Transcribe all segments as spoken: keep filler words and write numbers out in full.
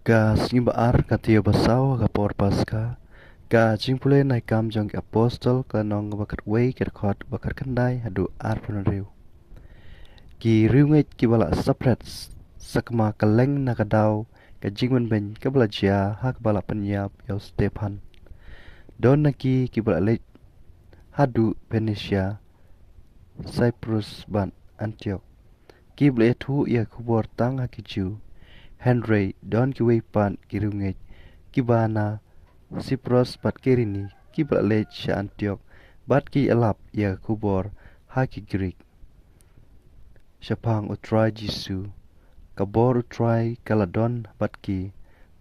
Ka sngi ba ar ka taïew ba saw ka por Paska. Ka jingpule na ki Kam jong ki Apostol ka lynnong ba khatwei ka dkhot ba khatkhyndai haduh arphew hynriew. Ki riewngeit kiba la saphriang sakma kylleng na ka daw ka jingpynbeiñ kaba la jia ha kaba la pynïap ïa u Stephan. Don na ki kiba la leit haduh Phoenicia, Cyprus bad Antioch. Kiba la ïathuh ïa ka khubor tang ha ki Jiw. Hynrei don kiwei pat ki riewngeit kiba na Cyprus bad Kyrene kiba la leit sha Antioch bad ki ïalap ïa ka khubor ha ki Grik shaphang u Trai Jisu. Ka bor u Trai ka la don bad ki,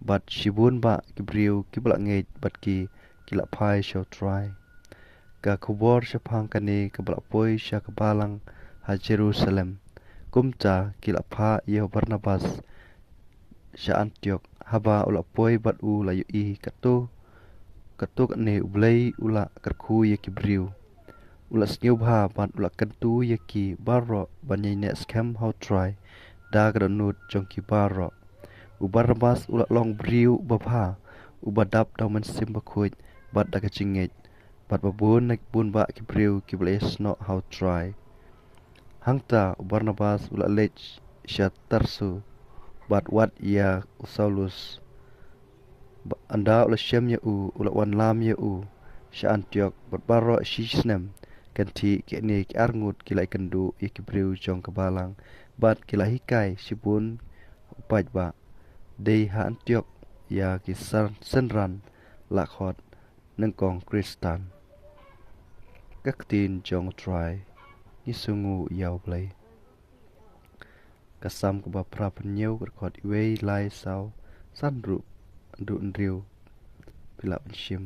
bad shibun bah ki briew kiba la ngeit bad ki, ki la phai sha u Trai. Ka khubor shaphang kane kaba la poi sha ka balang ha Jerusalem. Kumta ki la phah ïa u Barnabas sha Antioch, haba u la poi bad u la ïohi kato kato kane U Blei u la kyrkhu ïa ki briew. U la sngewbha bad u la kyntu ïa ki baroh ban ïaineh skhem ha u Trai da ka dohnud jong ki baroh. U Barnabas u la long briew babha, uba dap da u Mynsiem Bakhuid bad da ka jingngeit, bad ba bun na bun bah ki briew kiba la ïasnoh ha u Trai. Hangta u Barnabas u la leit sha Tarsus bad wad ïa u Saulus. Ba, ynda u la shem ïa u, u la wanlam ïa u sha Antioch bad baroh shi snem. Kynthih kine ki arngut ki la ïakynduh ïa ki briew jong ka balang bad ki la hikai shibun u paidbah. Dei ha Antioch ïa ki sar-, synran la khot nyngkong Khristan. Ka ktien jong u Trai. Ngi sngewnguh ïa u Blei. Ka Salm kaba phra phew hynñiew, ka dkhot wei, lai, saw, san, hynriew, hynriew, hynriew. Phi lah ban shim.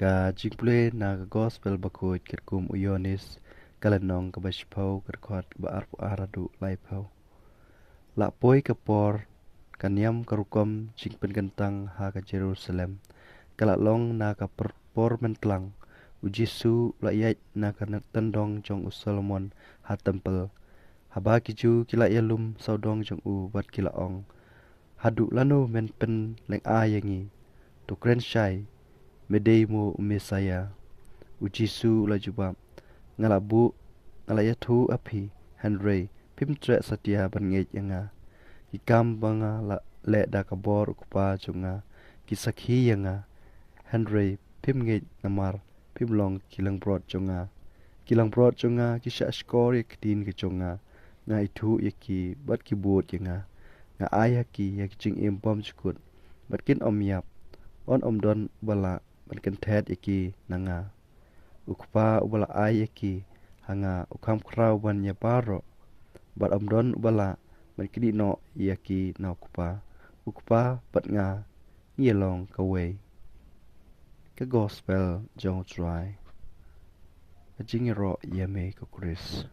Ka jingpule na ka Gospel Bakhuid katkum u Ïoannis, ka lynnong kaba shiphew, ka dkhot kaba arphew ar haduh laiphew. La poi ka por, ka niam ka rukom jingpynkyntang ha ka Jerusalem. Ka la long na ka por, por myntlang. U Jisu u la ïaid na ka tyndong jong u Solomon ha templ. Haba ki Jiw ki la ïalum sawdong jong u bad ki la ong, "Haduh lano men pynlyngngoh ïa ngi? To kren shai, me dei mo u Messaïah?" U Jisu u la jubab, "Nga la buh, nga la ïathuh ha phi, hynrei phim treh satia ban ngeit ïa nga. Ki kam ba nga la leh da ka bor u Kpa jong nga ki sakhi ïa nga, hynrei phim ngeit namar phim long ki langbrot jong nga. Ki langbrot jong nga ki shahshkor ïa ka ktien ka jong nga. Nga ithuh ïa ki bad ki bud ïa nga. Nga ai ha ki ïa ka jingim bymjukut bad kin ym ïap. Yn ym don ba lah ban kynthet ïa ki na nga. U Kpa uba la ai ïa ki ha nga u kham khraw ban ïa baroh, bad ym don uba lah ban knieh noh ïa ki na u Kpa. U Kpa bad nga ngi long kawei." Ka Gospel jong u Trai. Ka jingïaroh ïa me ko Khrist.